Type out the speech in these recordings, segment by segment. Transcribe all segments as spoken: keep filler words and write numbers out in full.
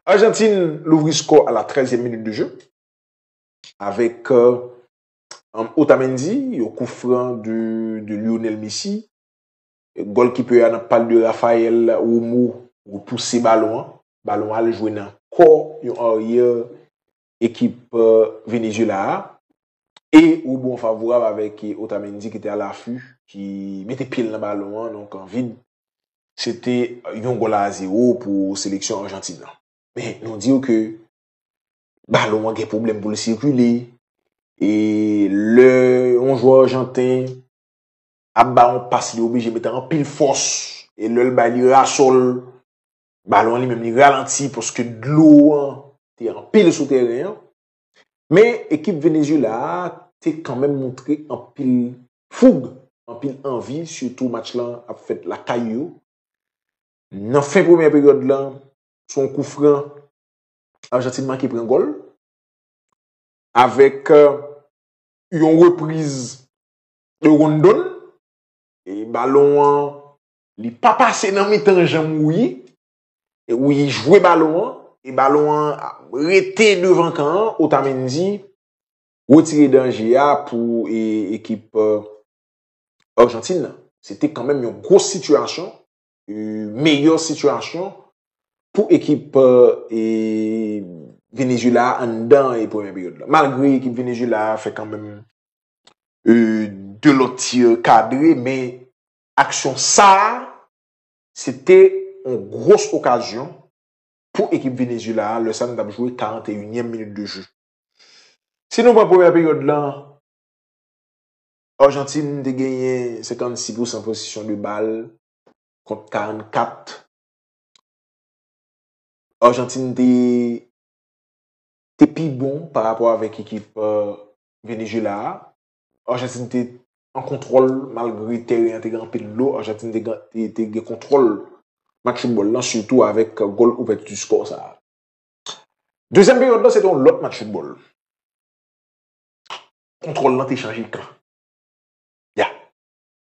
Argentine louvri skò a la trèzyèm minit de jeu avèk euh, Otamendi, yon kou fran de, de Lionel Messi. Golkiper a nan pal de Rafael Romo repouse balon an. Balon an al jwe nan kò yon aryè ekip euh, Venezuela a. E rebon favorab avèk Otamendi ki te alafi, ki mete pye l nan balon an, donk an vid. Se te yon gòl a zewo pou seleksyon Ajantin nan. Men nou di w ke balon an gen pwoblèm pou l sikile. E lè yon jwè ajanten ap ba yon pas, li oblije mete anpil fòs. E lè l bay, li rasò l. Balon an li menm li ralanti paske dlo an te anpil sou teren an. Men ekip Venezuela a te kanmenm montre anpil foug, anpil anvi, sitou match lan ap fèt lakay yo. Nan fen premyè peryòd lan, se yon kou fran, Ajantin manke pran gòl. Avèk euh, yon repriz de Rondon, e balon an, li pa pase nan mitan janm Rouyi. E Rouyi jwe balon an, e balon an rete devan kan an, Otamendi retire danje a pou e, ekip euh, Ajantin nan. Se te kanmenm yon gwo sitiyasyon, e, meyè sitiyasyon pou ekip euh, e, Venezuela anndan e premyè peryòd la. Malgre ekip Venezuela fè kanmenm e, de lòt ti kadre, men aksyon sa a, se te yon gwòs okazyon pou ekip Venezuela a, lè sa nou t ap jwe karannteyinyèm minit de jeu. Si nou pran premyè peryòd lan, Ajantin te genyen senkannsis pousan posesyon de bal kont karannkat. Ajantin te, te pi bon pa rapò avèk ekip euh, Venezuela a. Ajantin te an kontwòl malgre teren an te gen anpil dlo. Ajantin te, gen- te, te gen kontwòl match foutbòl lan, sitou avèk gòl ouvèti skò sa a. Dezyèm peryòd lan, se te yon lòt match foutbòl. Kontwòl lan te chanje kan. Ya.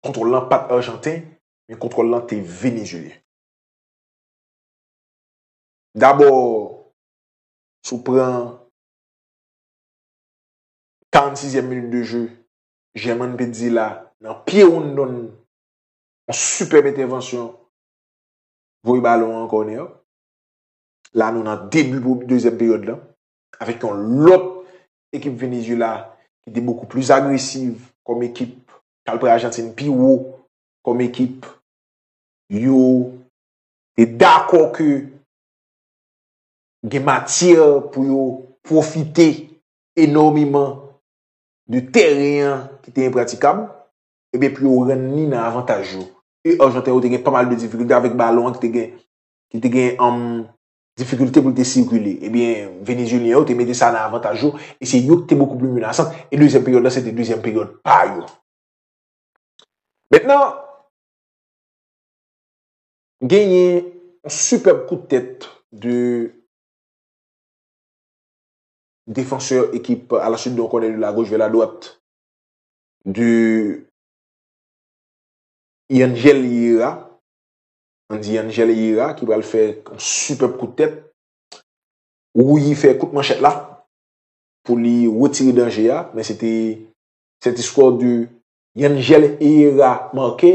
Kontwòl lan pa t ajanten, men kontwòl lan te venezuelyen. Dabò, si w pran karannsizyèm minit de jeu, Germain Pedzilla nan pye Rondon, yon sipèb entèvansyon, voye balon an kònè. La, nou nan debi pou dezyèm peryòd lan, avèk yon lòt ekip Venezuela ki te bokou pli agresiv kòm ekip, k al pran Ajantin pi wo kòm ekip. Yo te dakò ke gen matyè pou yo pwofite enòmeman de teren an ki te enpratikab, ebyen pou yo rann li nan avantaj yo. E Ajanten yo te gen pa mal de difikilte avèk balon an ki te gen, ki te gen um, difikilte pou l te sikile. Ebyen, Venezuelyen yo te mete sa nan avantaj yo, e se yo ki te bokou pli menasan, e dezyèm peryòd la, se te dezyèm peryòd pa yo. Mentnan, genyen yon sipèb kout tèt de defansè ekip à la suite d'un corner de la gauche vers la droite de Yangel Herrera. Andy Yangel Herrera ki pral fè yon sipèb kout tèt. Rouyi fè kout manchèt la pou li retire danje a, men se te, se te skò de Yangel Herrera make,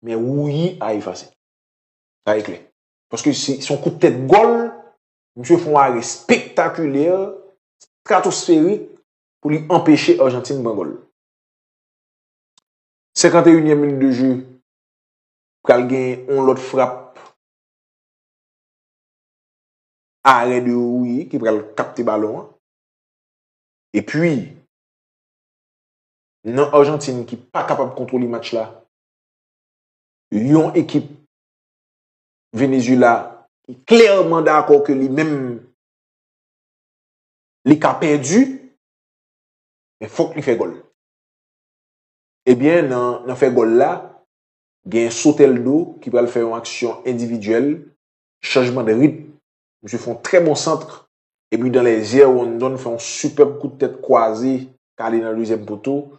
men Rouyi a efase. Sa e klè. Paske se se yon kout tèt gòl, misye fè yon arè spektakilè, stratosferik, pou li anpeche Ajantin pran gòl. Senkanteyinyèm minit de jeu, pral gen yon lòt frap arè de Rouyi ki pral kapte balon an. Epi, nan Ajantin ki pa kapab kontwole match la, yon ekip Venezuela ki klèman dakò ke li menm li ka pèdi, men fòk li fè gòl. Ebyen, nan, nan fè gòl la, gen Soteldo ki pral fè yon aksyon endividyèl, chanjman de ritm. Misye fè yon trè bon sant. Epi dan lèzyè, Rondon fè yon sipèb kout tèt kwaze, kale nan dezyèm poto.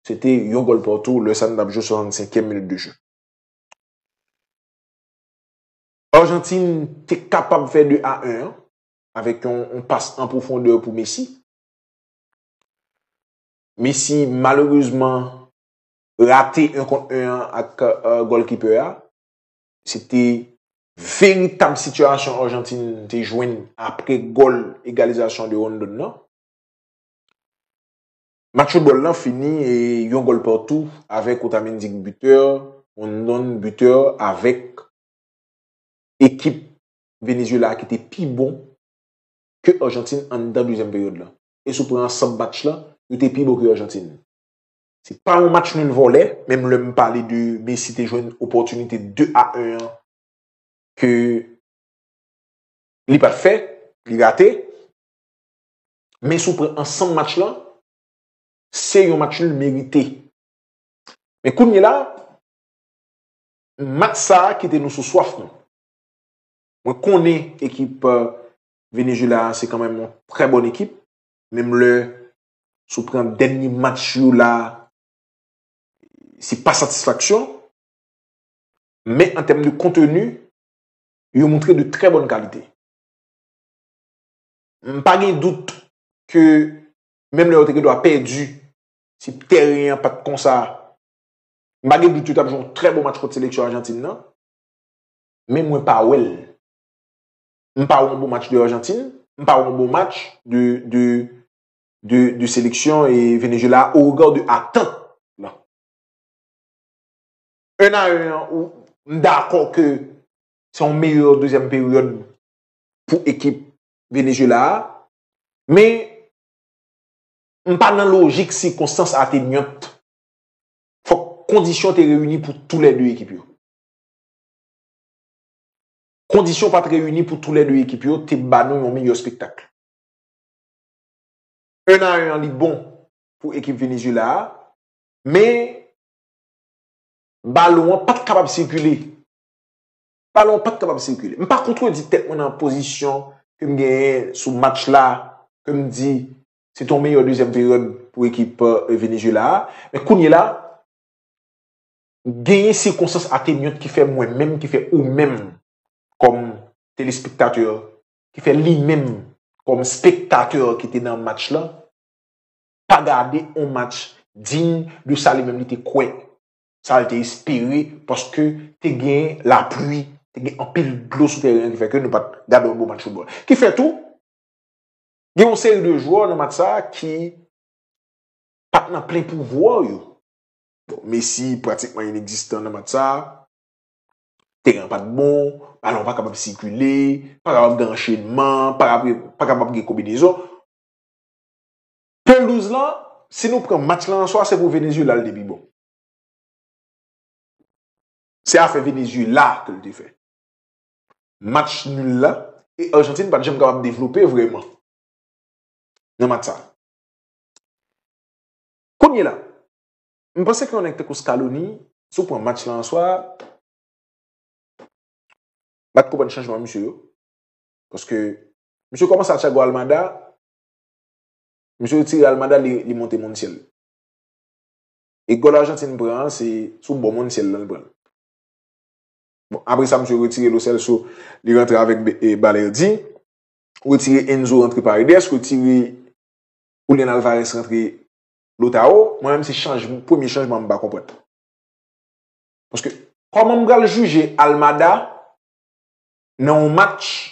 Se te yon gòl partou, lè sa n t ap jwe swasannsenkyèm minit de jeu. Ajantin te kapab fè de a en an, avèk yon, yon pas an pwofondè pou Messi. Messi, malerezman, rate en kont en an ak, euh, goalkeeper a. Se te veritab sitiyasyon Arjantin te jwenn apre gòl egalizasyon de Rondon nan. Match foutbòl lan fini e yon gòl patou avèk Otamendi ki bitè, Rondon bitè, avèk ekip Venezuela ki te pi bon ke Arjantin anndan dezyèm peryòd lan. E si w pran ansanm match lan, yo te pi bon ke Arjantin. Se pa yon match nil vòlè, menm lè m pale de Messi te jwenn opòtinite de a en an ke li pa t fè, li rate. Men si w pran ansanm match lan, se yon match nil merite. Men kounye la, match sa a kite nou sou swaf nou. Mwen konnen ekip, euh, Venezuela a se kanmenm yon trè bòn ekip. Menm lè, si w pran dènye match yo la, se pa satisfaksyon. Men an tèm de konteni, yo montre de trè bòn kalite. M pa gen dout ke menm lè yo te gen dwa pèdi, si tèren an pa t konsa, m pa gen dout yo t ap jwe yon trè bon match kont seleksyon Ajantin nan. Men mwen pa wè l. M pa wè yon bon match de Ajantin, m pa wè yon bon match de, de, de, de seleksyon e Venezuela au regard de atant lan. En a en an, ou, m dakò ke se yon meyè dezyèm peryòd pou ekip Venezuela a, men m pa nan lojik sikonstans atenyant. Fòk kondisyon te reyini pou tou lè de ekip yo. Kondisyon pa t reyini pou tou lè de ekip yo te ba nou yon meyè espektak. En a en an li bon pou ekip Venezuela a, men balon an pa t kapab sikile. Balon an pa t kapab sikile. M pa kontredi tèt mwen nan pozisyon ke m genyen sou match la, ke m di se te yon meyè dezyèm peryòd pou ekip, euh, Venezuela a. Men kounye la, genyen sikonstans atenyant ki fè mwen menm, ki fè ou menm, kòm telespektatè, ki fè li menm, kòm spektatè ki te nan match lan, pa gade yon match diy de sa li menm li te kwè, sa l te espere, paske te gen lapli, te gen anpil dlo sou teren an ki fè ke nou pa t gade yon bon match foutbòl. Ki fè tou, gen yon seri de jwè nan match sa a ki pa t nan plen pouvwa yo. Bon, Messi pratikman inegzistan nan match sa a. Teren an pa t bon, balon pa kapab sikile, pa kapab gen anchenman, pa kapab, pa kapab gen konbinezon. Pelouz lan, si nou pran match lan an swa, se pou Venezuela l te pi bon. Se afè Venezuela ke l te fè. Match nil la, e Ajantin pa t janm kapab devlope vrèman nan match sa. Kounye la, m panse ke yon nèg tankou Scaloni, si w pran match lan an swa, m pa t konprann chanjman misye yo. Paske misye kòmanse ak Thiago Almada, misye retire Almada, li, li monte Montiel. E gòl Ajantin pran an, se sou bò Montiel lan l pran l. Bon, apre sa, misye retire Lo Celso, li rantre avèk Be-, e, Balerdi, retire Enzo, rantre Paredes, retire Julian Alvarez, rantre Lautaro. Mwen menm, se chanj-, premye chanjman m pa konprann. Paske, kòman m pral jije Almada nan yon match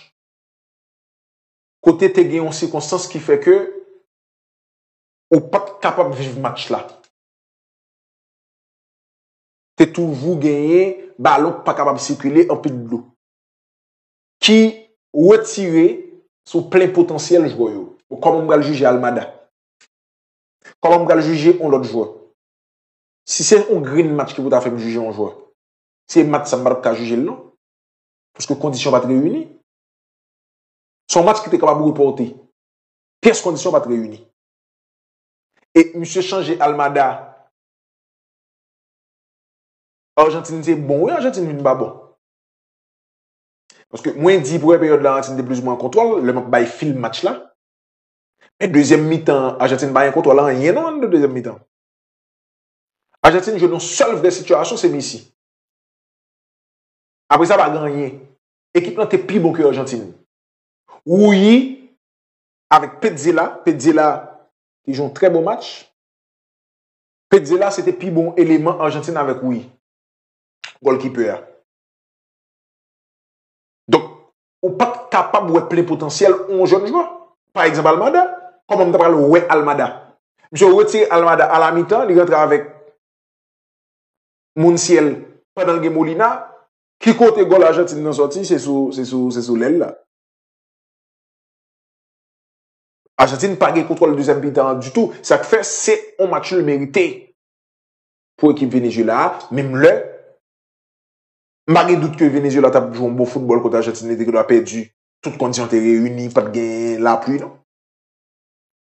kote te gen yon sikonstans ki fè ke ou pa t kapab viv match la? Te toujou genyen balon k pa kapab sikile, anpil dlo. Ki retire sou plen potansyèl jwè yo. Bon, kòman m pral jije Almada? Kòman m pral jije yon lòt jwè? Si se yon grenn match ki pou ta fè m jije yon jwè, se match sa m pa t ap ka jije l non. Paske kondisyon pa t reyini. Se yon match ki te kapab repòte. Pyès kondisyon pa t reyini. E misye chanje Almada. Ajantin te bon, wi, Ajantin vin pa bon. Paske mwen di premyè peryòd la, Ajantin te plizoumwen an kontwòl, lè m ap bay fil match la. Men dezyèm mitan, Ajantin pa gen kontwòl anyen non, anndan dezyèm mitan. Ajantin jwenn yon sèl vrè sitiyasyon, se Messi. Apre sa, pa gen anyen. Ekip lan te pi bon ke Ajantin. Rulli avèk Pezzella. Pezzella ki jwe yon trè bon match. Pezzella se te pi bon eleman Ajantin avèk Rulli, goalkeeper a. Donk, ou pa t kapab wè plen potansyèl yon jèn jwè. Pa egzanp, Almada. Kòman m ta pral wè Almada? Misye retire Almada a la mitan, li rantre avèk Montiel pandan l gen Molina. Ki kote gòl Ajantin nan sòti? Se sou, se sou, se sou lèl la. Ajantin pa gen kontwòl dezyèm mitan an ditou. Sa k fè se yon match nul merite pou ekip Venezuela a. Menm lè, m pa gen dout ke Venezuela t ap jwe yon bon foutbòl kont Ajantin, li te gen dwa pèdi. Tout kondisyon te reyini, pa t gen lapli, non.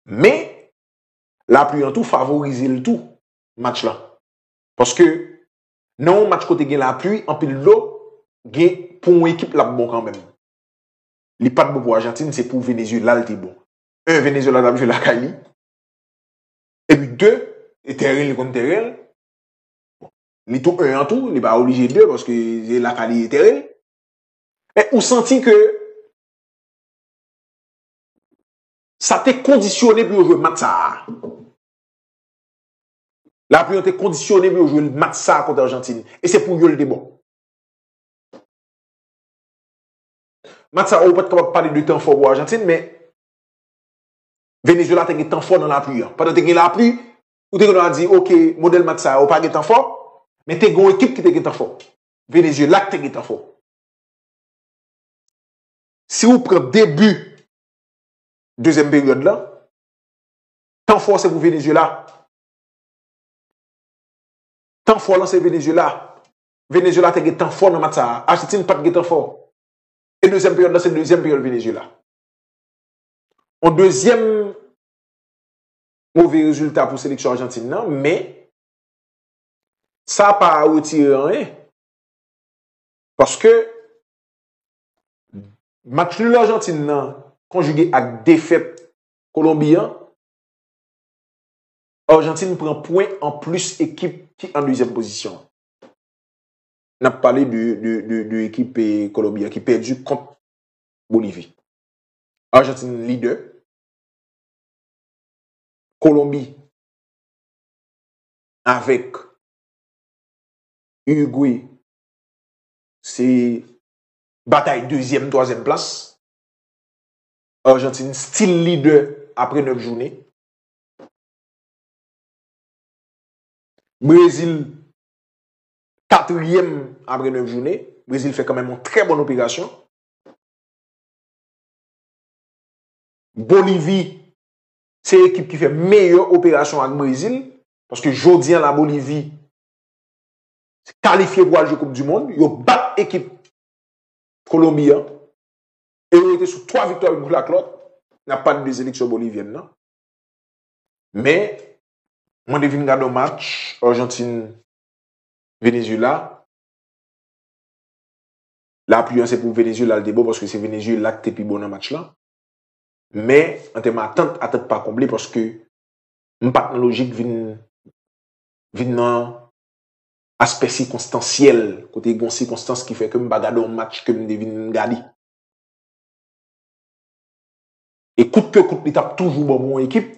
Men, lapli an tou favorize l tou, match la. Paske, nan yon match kote gen lapli, anpil dlo, gen, pou yon ekip, l ap bon kanmenm. Li pa t bon pou Ajantin, se pou Venezuela l te bon. En, Venezuela t ap jwe lakay li. Epi de, e tèren li konn tèren l. Bon, li tou en an tou, li pa oblije de, paske se lakay li e tèren l. Men ou santi ke sa te kondisyone pou yo jwe match sa a. Lapli an te kondisyone pou yo jwe match sa a kont Ajantin. E se pou yo l te bon. Match sa a, ou pa t kapab pale de tan fò pou Ajantin, men Venezuela te gen tan fò nan lapli an. Pandan te gen lapli, ou te gen dwa di, oke, modèl match sa a, ou pa gen tan fò, men te gen yon ekip ki te gen tan fò. Venezuela ki te gen tan fò. Si ou pran debi dezyèm peryòd la, tan fò se pou Venezuela. Tan fò lan se Venezuela. Venezuela te gen tan fò nan match sa a. Ajantin pa t gen tan fò. E dezyèm peryòd la se dezyèm peryòd Venezuela. Yon dezyèm move rezilta pou seleksyon Ajantin nan, men sa pa retire anyen. Paske match nul Ajantin nan konjige ak defèt Kolonbi an, Ajantin pran pwen an plis ekip ki an dezyèm pozisyon an. N ap pale de, de, de, de ekip, eh, Kolonbi an ki pèdi kont Bolivi. Ajantin lidè. Kolonbi avèk Irigwe se batay dezyèm, twazyèm plas. Ajantin still lidè apre nèf jounen. Brezil katriyèm apre nèf jounen. Brezil fè kanmenm yon trè bòn operasyon. Bolivi se ekip ki fè meyè operasyon ak Brezil, paske jodi an la Bolivi kalifye pou al jwe Koup di Mond, yo bat ekip Kolonbi an, e yo rete sou twa viktwa youn kont laklòt. N ap pale de seleksyon bolivyèn nan. Men, mwen te vin gade yon match Ajantin Venezuela. Lapli an se pou Venezuela l te bon, paske se Venezuela ki te pi bon nan match lan. Men, an tèm atant, atant pa konble, paske m pa t nan lojik vin, vin nan aspè sikonstansyèl, kote gen yon sikonstans ki fè ke m pa gade yon match ke m te vin gade. E kout ke kout, li t ap toujou bon pou yon ekip.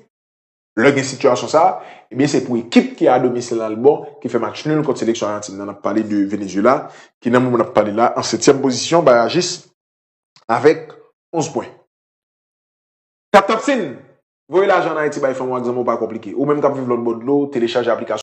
Lè gen sitiyasyon sa a, ebyen, se pou ekip ki a domisil lan l bon, ki fè match nul kont seleksyon Ajantin nan. N ap pale de Venezuela, ki nan moman n ap pale la, an setyèm pozisyon, barajis, avèk onz pwen. Kaptapsin, voye lajan ann Ayiti bay fanmi w ak zanmi w pa konplike. Ou menm k ap viv lòt bò dlo, telechaje aplikasyon